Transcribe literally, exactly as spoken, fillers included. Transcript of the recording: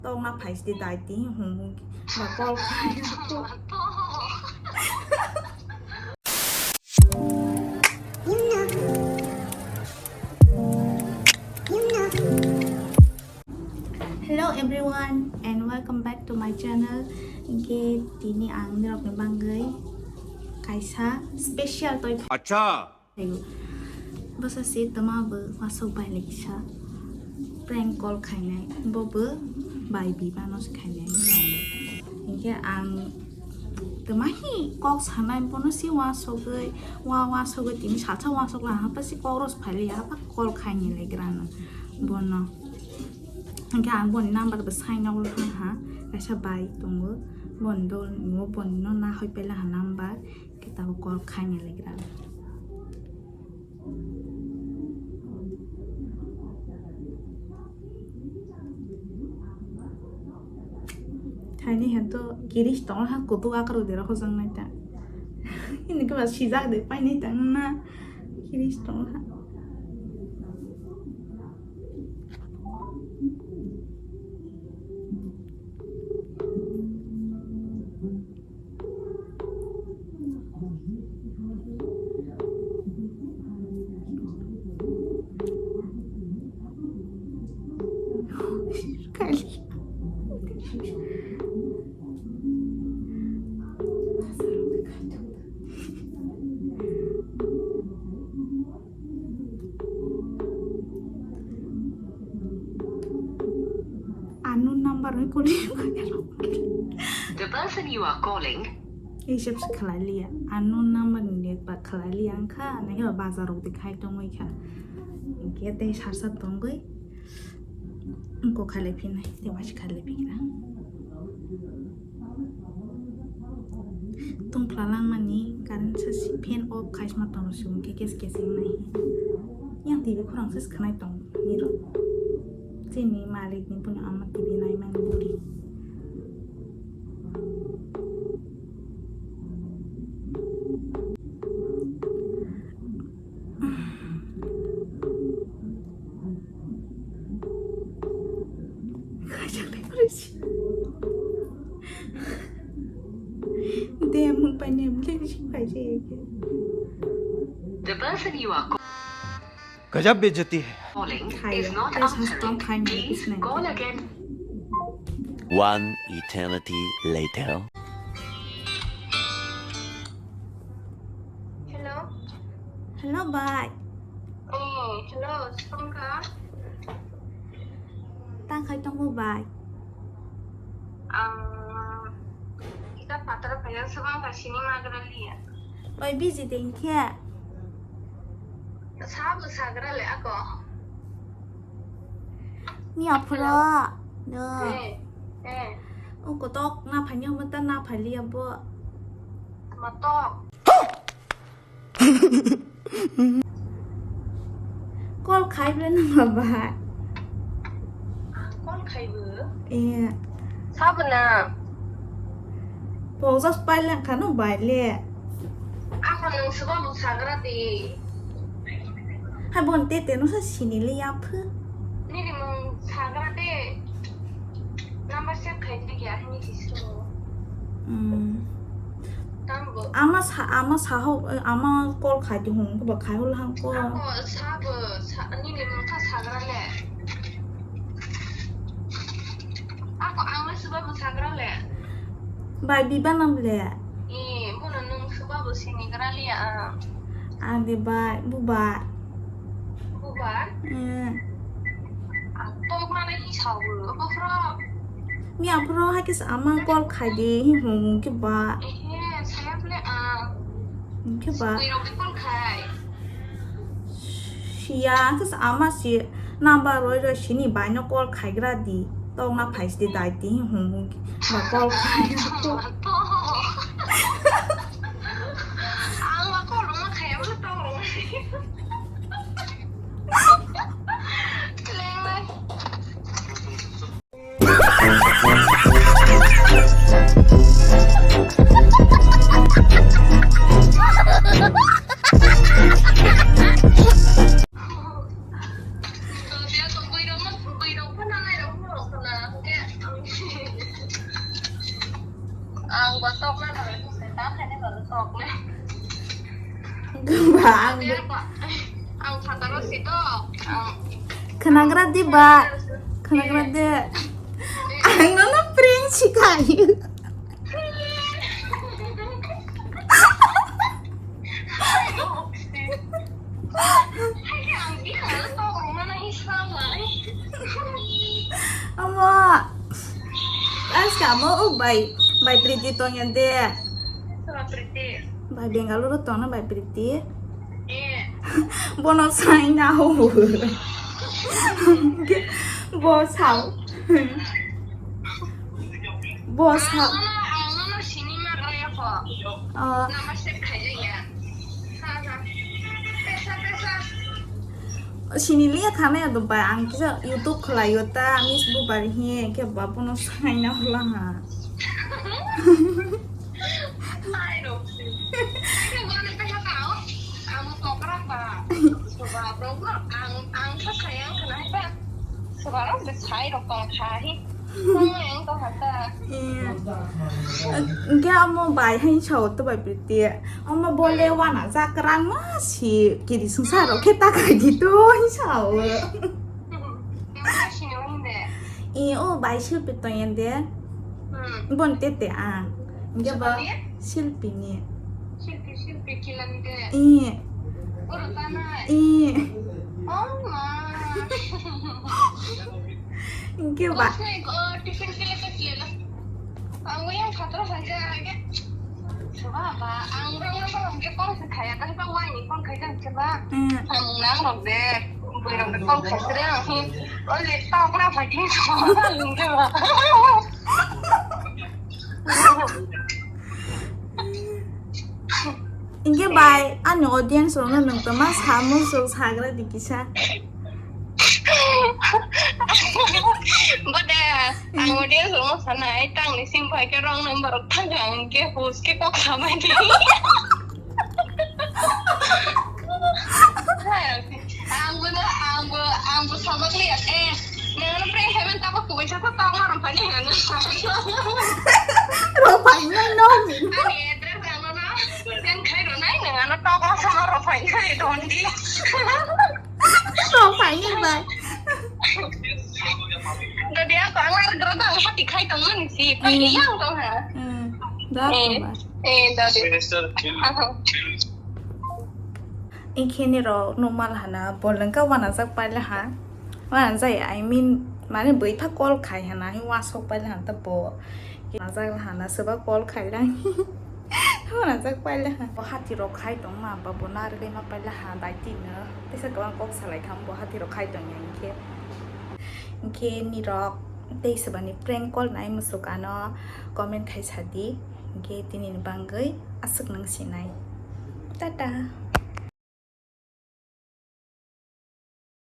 Tokna phaisdi dai tini hwnwi ba call khai. Hello everyone and welcome back to my channel. Hingke tini ang nirokni bangwi kaisa special toy. Acha. Bwsa se twma bo wasok bai le kisa prank call khainai, bo bo bai bibano se khainai. Hingke ang twma hi kok sanai, bono se wasogwi, wa wasogwi tini salsa wasok la hapa se kok ros phai le hapa call khaini le grano bono. Hingke ang boni number bo saina ulo ha ha, kaisa bai tongo, boni dol nungo boni no nahoi pela ha number. Khe tabuk call khaini le gra. Thaini hento kiris tong ha kutu akro dera hojang nai ta. Ini ke ba sijak de pai nai ta na kiris tong ha. Unknown number ni kuli. The person you are calling. Hisab se khlai liya. Unknown number ni ba khlai liya wngkha. Nai ba bazar rok de khai tongwi kha. Hingke tei sarsa tongwi. Ko khalai phinai. Te wasi khalai phinai. Tungphla langmani current sa si fan off khaisma tongro si hwnkhe kes kes wngnai. Yang T V khorang se khwnai tong niro. Chini malik ni buni ama T V naimani buri. The person you are Gajab bejati hai. Calling is not answering. Please call again. One eternity later. Hello. Hello, bai. Oh, hello, songkha. Tang khai tongo, bai? Ang kita patra kaya sebang kasini magra liya. Bai, busy de hinkhe. Sabo sagra le ako. Ni aphura. No. Eh, eh. O kotok na phanya mata na phaliya bo. Matok. Call khai ble nang ba. Call khai bo? Eh. Sabna. Pokjak pai lang khano bai le. Ako nung suba bo sagra di. Hai bon te te no sa sini le ya phu. Nini mung sagra de. Number save khai di ya ni si su. Hmm. Tambo. Ama sa, ama sa ho, ama call khai di hung ko ba khai hol hang ko. Ako sa bo, sa, nini mung kha sagra le. Ako ang le suba bo sagra le. Bai biba nam le. Eh, bono nung suba bo sini gra le ang. Ang de bai, buba. Buba? Eh. Ang tok mana hi sao, buphro. Mi aphro hai kis ama call khai de, hi hung ke ba. Eh, saya le ang. Ke ba. Kui rok call khai. Siya, kis ama si number roi roi sini bai no call khai gra di. Tong na phai si dai ti, hi hung hung ke ba call khai. Ang ma call rok ma khai, ang ma tong rok ma khai. Lenglai. Ang ba tokna nang, tam hene ba tokna. Ba ang ba. Ang phataro si to. Ang khnagra di ba. Khnagra de. Ang no no prank sikai. Amo, aska amo, oh, bai, bai Priti tongya de. Bai Bengaluru tongna bai Priti. Bono sai na ho. Bo sao. Bo sao. Ang no, ang no sini ma kaya ko. Ah. Nama sep khai ya. Sini liya khana ya do bai, ang kisa YouTube khwlaio ta, Miss Bubar hi, khe ba bono sanai na hula ha. Ai ro. Khe bono ta ha tao. Ang pokra ba. Ba bro, ang, ang sa sayang khana ba. Subarok de sai rok tong kha hi. Tong yang tong kha ta. Hingke amo bai hai sao to bai Priti. Amo bole wana jak rang ma si kiri sungsa rok khe ta khai di to hai sao. Ang sini wani de. I o bai Silpi tong yan de. Hmm. Bon te te ang. Hingke ba Silpi ni? Silpi ni. Silpi, Silpi, kilani de. I. Oro tanai. I. Oh ma. Hingke ba. Bosni, oh, tiffin kile ke kile. Ang yang khatro saja ke. Coba ba, ang rong rong rong ke kong se khaya, kan pa wai ni kong khai kan coba. Hmm. Ang nang rong de, bui rong de kong khai sere ang hi. Ole, tau kena fighting coba, hingke ba. Hingke bai, ani audience rokno nwng tongma samung song sagra di kisa. Bode, ang audience rokno sanai, tangni sing bai ke wrong number rok thang ang ke host ke kok samai di. Ang bo no, ang bo, ang bo sabak liya. Eh, nang ano prank heaven tabo kubai sa ko tong ma rompai ni ano. Rompai ni no. Ani address ano na. Send khai ro nai nang ano tong ma sama rompai ni dondi. Rompai ni bai. Dodi ako ang lar gro dang hati khai tong mani si. Pai yang tong ha. Hmm. Da. Eh, da. Ikhini rok normal hana, bo lengka wanajak paila ha. Wanajak, I mean, mane bwitha call khai hana, hi wasok paila hanta bo. Wanajak hana, soba call khai lang. Wanajak paila ha. Bo hati rok khai tong ma, ba bo narwgwi ma paila ha, dai tino. Tesa kwbang kok salai kham, bo hati rok khai tong yang khe. Hingke nirok tei sebani prank call nai musuk ano comment khai sadi. Hingke tini ni bangwi aswk nang sinai. Tata.